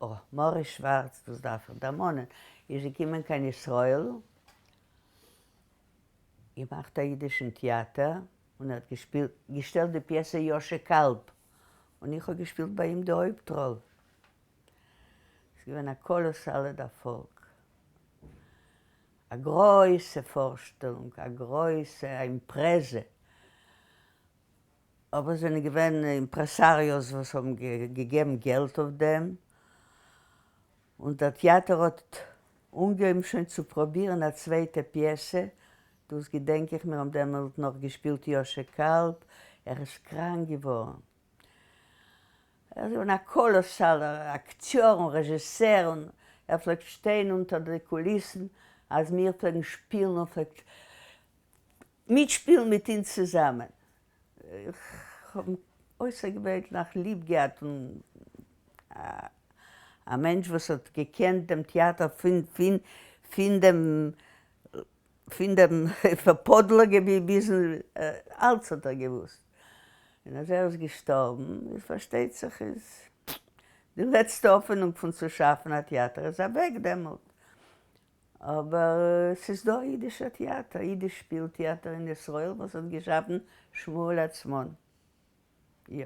אָ, מאָריס שוואַרץ, דאָס דאַרף איך דערמאָנען, איז געקומען קיין ישראל, געמאַכט אַ יידישן טעאַטער און ער האָט געשפּילט, געשטעלט די פּיעסע יאָשע קאַלב, און איך האָב געשפּילט ביי אים די הויפּט-ראָל. ס'איז געווען אַ קאָלאָסאַלער דערפאָלג. אַ גרויסע פאָרשטעלונג, אַ גרויסע אימפּרעזע. אבער עס זענען געווען אימפרעסאריאוס וואס האבן געגעבן געלט אויף דעם, און דער טעאטער האט אנגעהויבן שוין צו פרובירן א צווייטע פיעסע, דאס געדענק איך, מיר האבן דעמאלט נאך געשפילט יאשע קאלב, ער איז קראנק געווארן, ער איז געווען א קאלאסאלער אקטיאר און רעזשיסער, און ער פלעגט שטיין אונטער די קוליסן אז מיר פלעגן שפילן און פלעגט מיטשפילן מיט אונז צוזאמען. איך האב אים אויסערגעווענליך ליב געהאט און א מענטש וואס האט געקענט דעם טעאטער פון פון דעם פון דעם פאדלאגע ביזן אלץ האט ער געוואוסט. און אז ער איז געשטארבן איז פארשטייט זיך איז די לעצטע האפענונג פון צו שאפן א טעאטער איז אוועק דעמאלט. אבער ס'איז דא א אידישער טעאטער, אידיש שפיל טעאטער אין ישראל וואס האט געשאפן שמואל עצמון. יא.